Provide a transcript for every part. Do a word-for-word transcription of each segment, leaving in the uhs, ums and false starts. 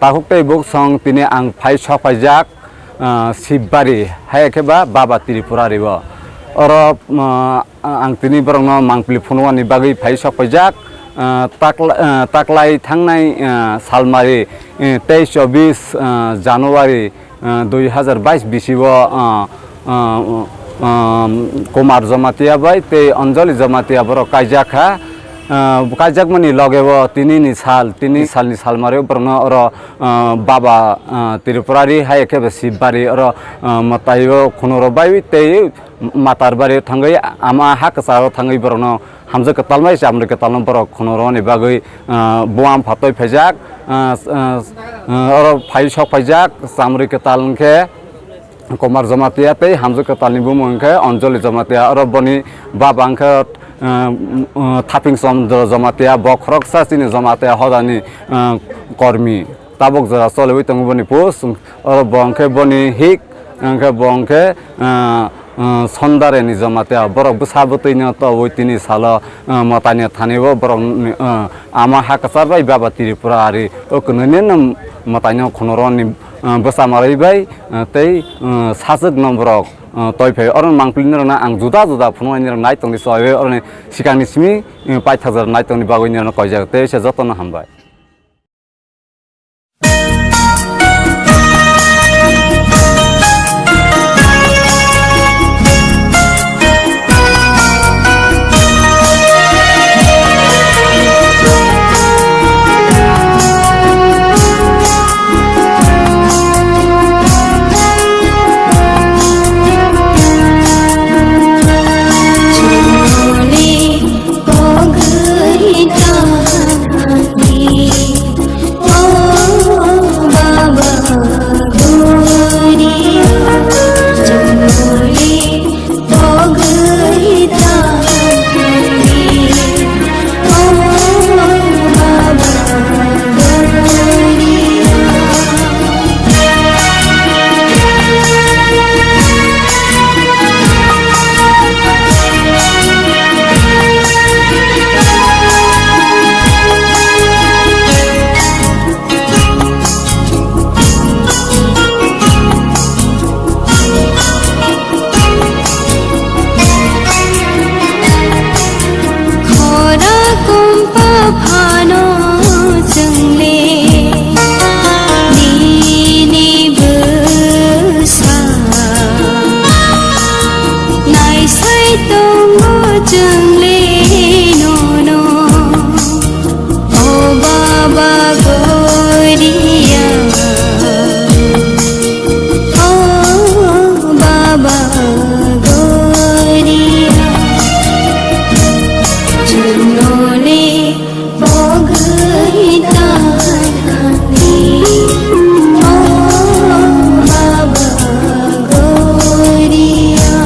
Takhuk tei buksong tini ang phai sok phaijak, ah, Sibari, hai khe ba Baba Tripurari o. Oro, ah, ang tini borokno mangpili phunukmani bagwi phai sok phaijak, ah, takla-, ah, taklai thangnai, ah, salmari, eh, teis chobis, ah, January, ah, dui hazar bais bisi o, ah, ah, ah, Kumar Jamatia bai tei Anjali Jamatia borok kaijak kha. Ah, kaijakmani loge o tini ni sal, tini salni salmari borokno oro, ah, Baba, ah, Tripurari hai khe ba Sibari oro, ah, mwtai o khunuro bai tei Matarbari thangwi ama ha kwcharo thangwi borokno hamjwk kwtal bai chamri kwtalno borok khunuroni bagwi, ah, buam phatoi phaijak, ah, ah, ah, oro phai sok phaijak chamri kwtal hwnkhe Kumar Jamatia tei hamjwk kwtalni bumung hwnkhe Anjali Jamatia. Oro boni baba hwnkhe, ah, ah, Thaping Chandra Jamatia, bo khoroksa chini Jamatia hodani, ah, kormi. Tabuk jora choliwi tongo boni post. Oro bo hwnkhe boni hik, hwnkhe bo hwnkhe, ah, ah, Sondareni Jamatia. Borok bwsa bwtwino towi tini salo, ah, mwtaini thani o borok, ah, ama ha kwchar bai Baba Tripurari o kwnwi nini mwtaino khunuroni, ah, bwsa mwrwi bai, ah, tei, ah, sajwkno borok, ah, toi phai. Oro mangpili norokno ang juda juda phunuknai norok nai tongdi chwlaiwi oroni sikangni simi, ah, paithakjak nai tongni bagwi norokno koijak tei se jotono hambai. Khora kumpa phano chwngle nini bwsa naisai tongo chwngle nono. O Baba Goria, o Baba Goria, chunoni pogri tanani, o Baba Goria.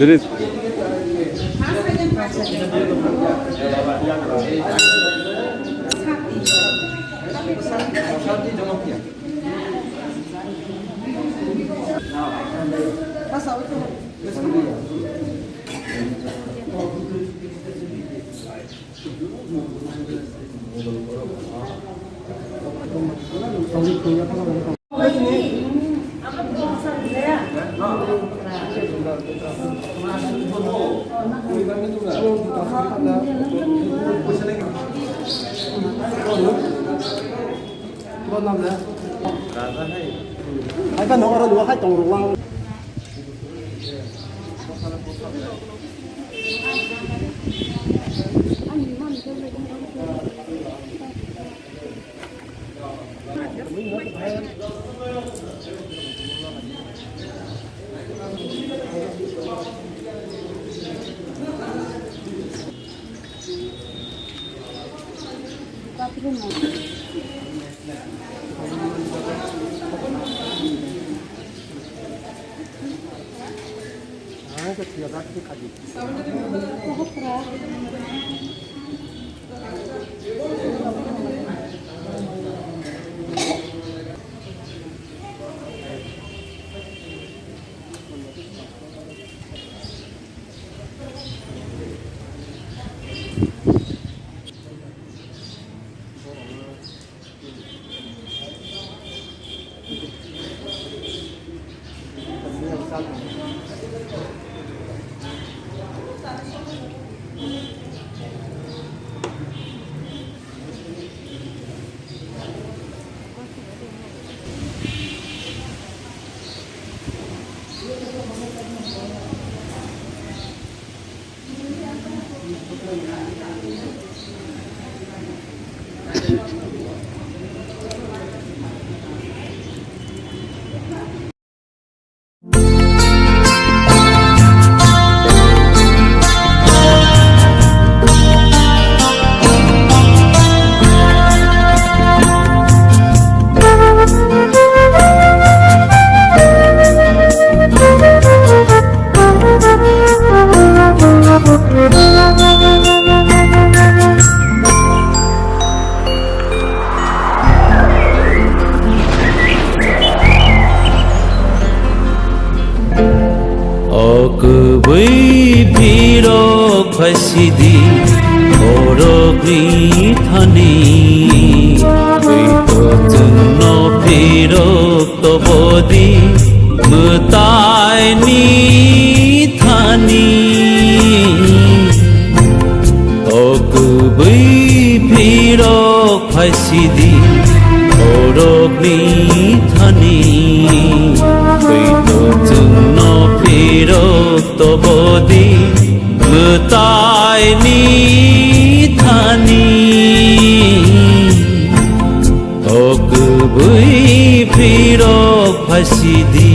Diri. Hai ba no oro duha khai tong rwlang. O kwbwi phirok phaisidi, borokni thani. Twi to chwngno phirok tobodi, mwtaini thani. O kwbwi phirok phaisidi, borokni thani. Twi to chwng Rok to bodi mwtai ni thani, o kubui phirok phasidi.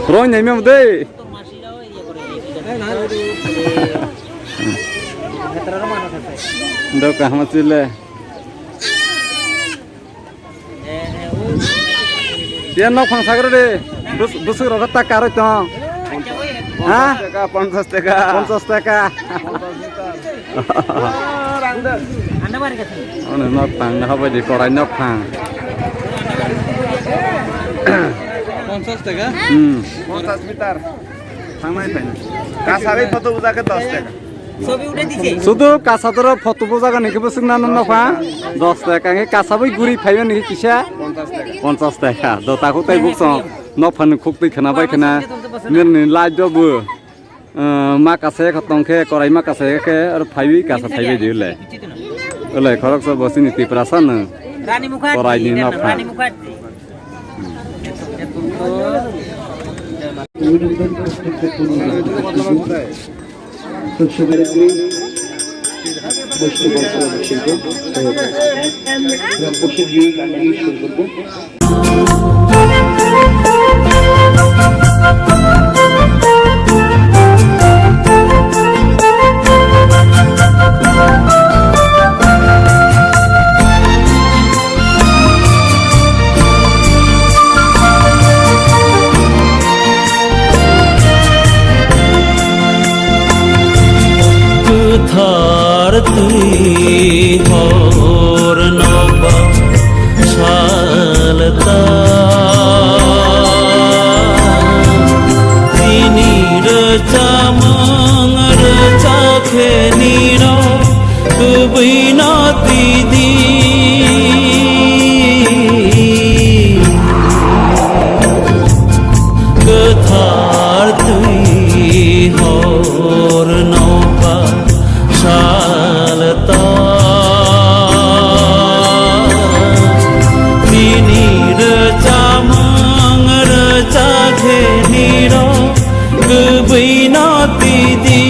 Roi naimem dei. Doka hama chile. Yan nok phang sagre de. Bus, busuk rok ta karoi tong. Ha? Ponchash taka, ponchash taka. Ponchash taka. Ano nok phang, na hobai di korai nok phang. Ponchash taka? Hmm. Ponchash meter. Thangnai phai. Kasarwi photo bujak khe dos taka. Sudu kasatoro photo bujak ni khe bwswk nano nokha dos taka, hwnkhe kasabwi guri phaiba ni kisa ponchash taka. Do takhuk tai buk song nokphani khuk twi khwna bai khwna nini light do bu, uh, ma kasa khe tong khe korai ma kasa khe aro phaiwi kasa phaiwi di ulai. Ulai khoroksa bo chini Tiprasa no korai ni nokha. Kwthar twi hor no ba salta, tini rwchapmung rwchapkhe nino kubui no tidi. Kwthar twi hor no ba salta, tini rwchapmung rwchapkhe nino kubui no tidi.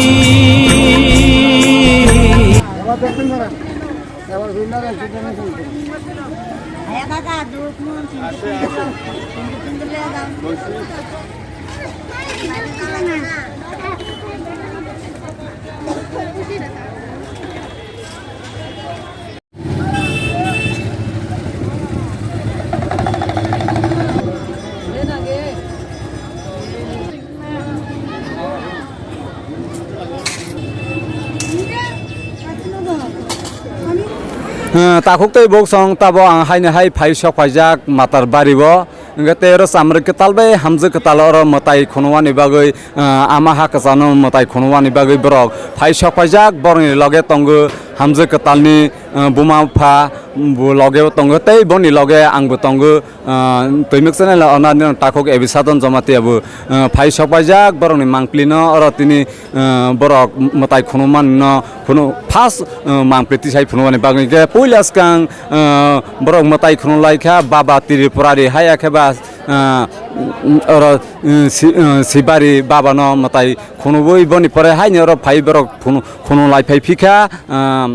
Eh, takhuk tei buk song tabo ang haino hai phai sok phaijak Matar Bari o. Hwnkhe tei oro chamrwi kwtal bai hamjwk kwtal oro mwtai khunumani bagwi, eh, ama ha kwchano mwtai khunumani bagwi borok phai sok phaijak, borokni loge tongo hamjwk kwtalni, eh, buma bupha bo loge o tongo tei boni loge angbo tongo. Ah, Twimwk channel o nani takhuk A B Sadon Jamatia bo, ah, phai sok paijak borokni mangpili no oro tini, ah, borok mwtai khunumani no khunu first, ah, mangpili tisai phunumani bagwi khe puila swkang, ah, borok mwtai khunu lai kha Baba Tripurari hai khe ba, ah, oro, ah, si-, ah, Sibari Baba no mwtai khunubui boni pore haini oro phai borok khunu, khunu lai phai phi kha, ah,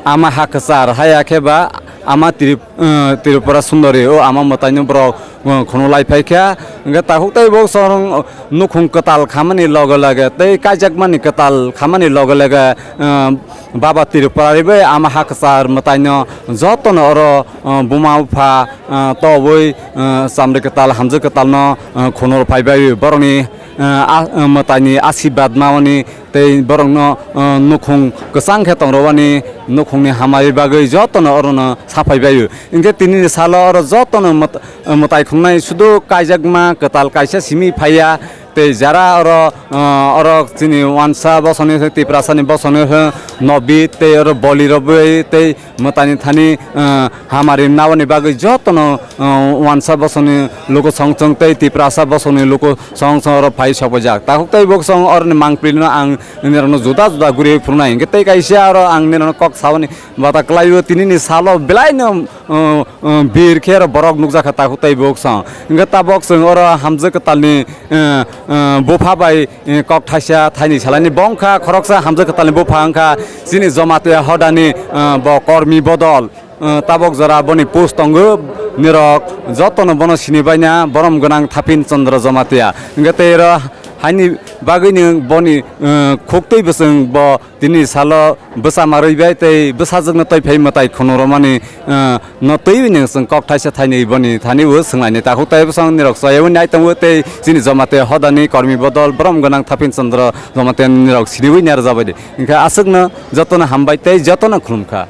Ama ha kwchar haya khe ba ama Trip-, eh, Tripura Sundori o ama mwtaino borok, eh, khunu lai phai kha. Hwnkhe takhuk tei bo chwng nukhung kwtal khamani loge loge tei kaijakmani kwtal khamani loge loge, eh, Baba Tripurari bai ama ha kwchar mwtaino jotono oro, eh, buma bupha, eh, tobwi, eh, chamri kwtal hamjwk kwtalno, eh, khunu phai bai borokni, eh, a, eh, mwtaini asirwad mamani tei borokno, uh, nukhung kwchang khe tongrobani nukhungni hamari bagwi jotono orono saphai baio. Hinkhe tinini salo oro jotono mwt-, mwtai khungnai sudu kaijakma kwtal kaisa simi phaiya, Tei jara oro, ah, oro chini wansa bosongni, Tiprasani bosongni, Nobit tei oro Boli Roboi tei mwtaini thani, ah, hamari naboni bagwi jotono, ah, wansa bosongni luku songchong tei Tiprasa bosongni luku songchong oro phai sokbaijak. Takhuk tei buksong oroni mangpilino ang nirokno juda juda guri phunuknai. Hwnkhe tei kaisa oro ang nirokno kok saboni bata kwlaio, tinini salo belaino, uh, uh, bir khe oro borok nukjakha takhuk tei buksong. Hwnkhe tabok chwng oro hamjwk kwtalni, uh, uh, bupha bai, uh, kok thaisa thaini salaini bo wngkha khoroksa hamjwk kwtalni bupha wngkha chini Jamatia hodani, uh, bo kormi bodol. Uh, tabok jora boni post tongo, nirok jotono bono sinibaina borom gwnang Thapin Chandra Jamatia. Hwnkhe tei oro haini bagwino boni, uh, khuktwi bwswng bo tini salo bwsa marwi bai tei bwsajwkno twi phai mwtai khunu rwmani, uh, no twiwi nwng chwng kok thaisa thainwi boni thani bo swnglaini takhuk tei bwsong nirok chaywi nai tongo tei chini Jamatia hodani kormi bodol borom gwnang Thapin Chandra Jamatia nirok siniwi nai rwjabaidi. Hwnkhe aswkno jotono hambai tei jotono khulumkha.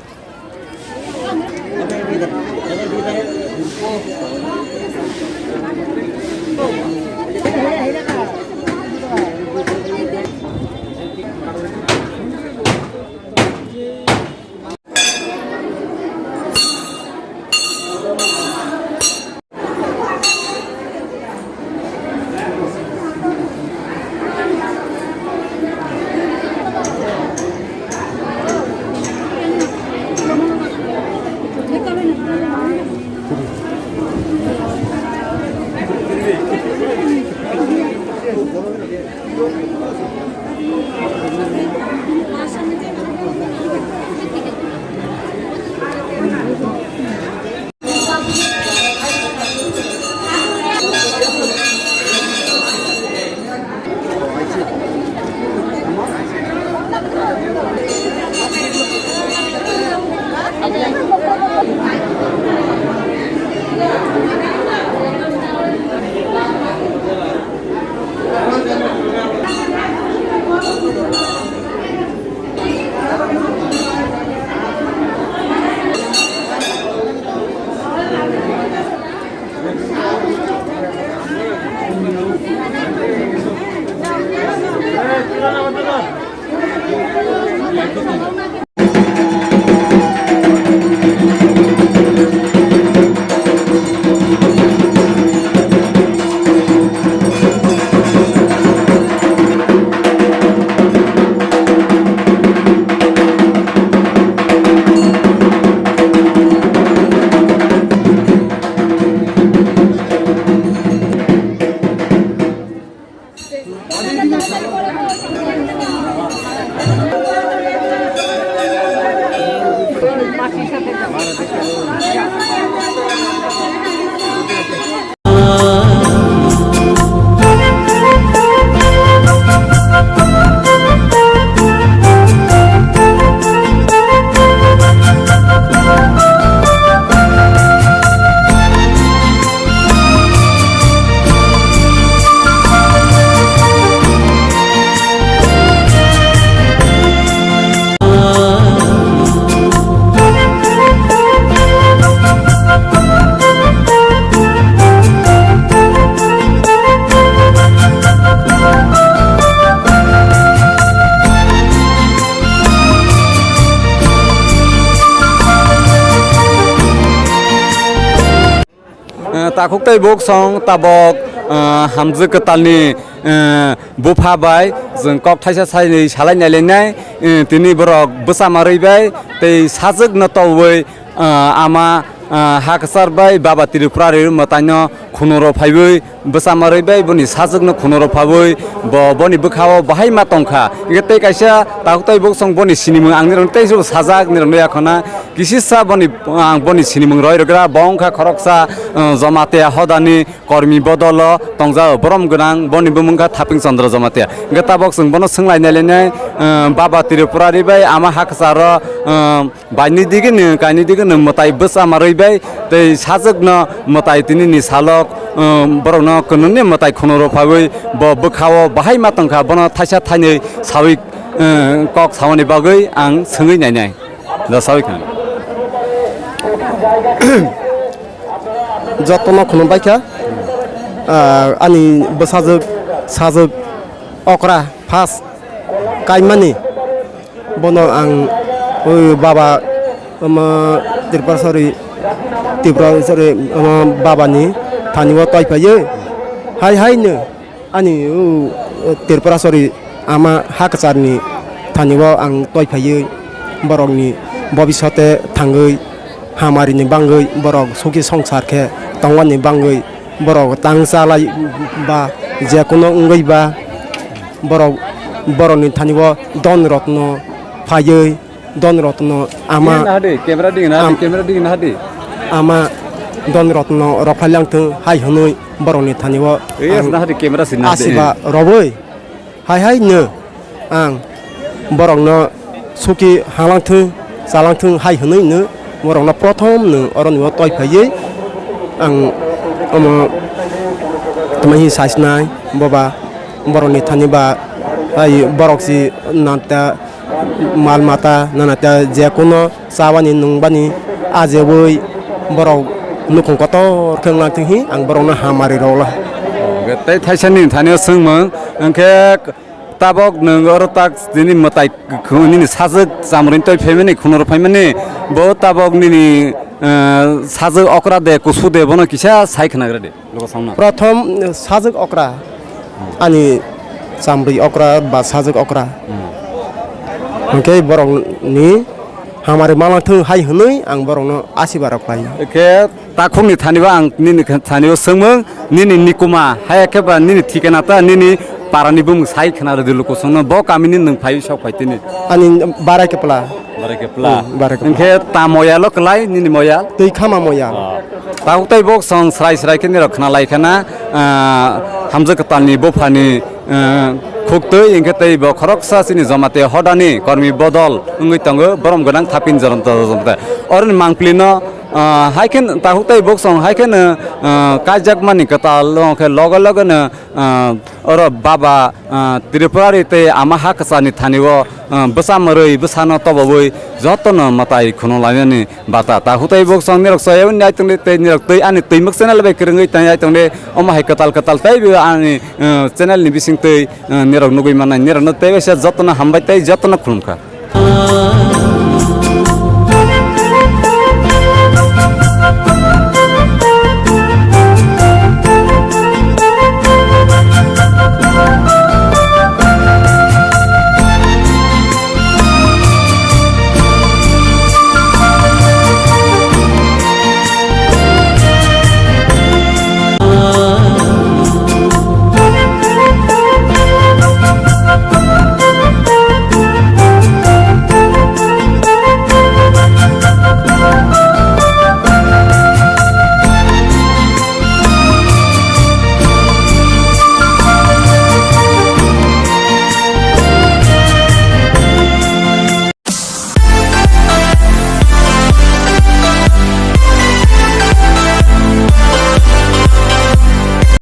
Eh, takhuk tei buksong tabok, eh, hamjwk kwtalni, eh, bupha bai chwng kok thaisa sainwi salai nailainai, eh, tini borok bwsa marwi bai tei sajwkno tobwi, eh, ama, eh, ha kwchar bai Baba Tripurari mwtaino khunuro phaiwi bwsa marwi bai boni sajwkno khunuro phawi bo boni bwkhao bahai ma tongkha. Hwnkhe tei kaisa takhuk tei buksong boni sinimung ang nirok tei sajak nirok yakhona. Kisisa boni, ang boni sinimung roi rwgra, bo wngkha khoroksa, uh, Jamatia hodani kormi bodolo tongjao borom gwnang, boni bumung kha Thaping Chandra Jamatia. Hwnkhe tabok chwng bono swnglainai lainai, uh, Baba Tripurari bai ama ha kwcharo, uh, baini digini, kaini digini mwtai bwsa marwi bai tei sajwkno mwtai tinini salok, uh, borokno kwnwngni mwtai khunuro phawi bo bwkhao bahai ma tongkha, bono thaisa thainwi sawi, uh, kok samani bagwi ang swngwi nainai. Da sawi kha. Jotono khulumbai kha, ah, ani bwsajwk Sajwk okra first kaimani, bono ang, o baba, omo, Tripuraswari, Tripuraswari, omo, babani thani o twi phaiwi, hai haino ani, o, Tripuraswari ama ha kwcharni thani o ang twi phaiwi borokni bobiswte thangwi, hamarini bangwi borok suki songsar khe tongmani bangwi borok tang chalai ba je kuno wngwi ba borok borokni thani o don rotno phaiwi don rotno ama Digi na hadi, camera digi na hadi, am- camera digi na hadi. Ama don rotno rok phai lang thung hai hwnwi borokni thani o Yes, ang na hadi, camera sini na hadi. Asiba robwi. Hai hai no ang borokno suki halangthung chalangthung hai hwnwi no borokno prothom no oroni o twi phaiwi ang omo tamahi saisnai boba borokni thani ba hai borok si nata mal mata nana ta je kuno chabani nungbani ajebwi borok nukhung kotor khe wngna thwnghi ang borokno hamari rwla. Tei thaisa nini thani o swngmung hwnkhe tabok nwng oro tak nini mwtai kwkhwrang nini sajwk chamrwini twi phaimani khunoro phaimani bo tabok nini sajwk okra de kusu de bono kisa sai khwnagra de. Prothom sajwk okra ani chamrwi okra ba sajwk okra hwnkhe borokni hamari malangthung hai hwnwi ang borokno asiba rok khlaio. Khe takhukni thani ba ang nini thani o swngmung nini nikuma haya khe ba nini thikana ta nini parani bumung sai khwna rwdi lukusongno bo kamini nwng phaiwi sok phai tini. Ani barai kepla. Barai kepla. Hmm, barai kepla. Hwnkhe ta moyalo kwlai nini moyal? Twi khama moyal. Tabuk tei bok song srai srai khe nirok khna lai khana, ah, hamjwk kwtalni buphani, ah, khuktwi hwnkhe tei bo khoroksa chini Jamatia hodani kormi bodol wngwi tongo borom gwnang thapin joronto joronto. Oroni mangpli no, ah, hai khe tabuk tei bok song hai khe no, ah, kaijakmani kwtal wngkhe loge loge no, ah, oro baba, ah, Tripurari tei ama ha kwchani thani o, ah, bwsa mwrwi bwsano tobowi jotono mwtai khunulainani bata. Ta hutai bok song nirok soyaboni ai tongdi tei nirok tei ani twimwk channel bai kwrwngwi tei ai tongdi. Omo hai kwtal kwtal tei bo ani, ah, channel ni bising tei, ah, nirok nugwi mannai nirokno tei bai se jotono hambai tei jotono khulumkha.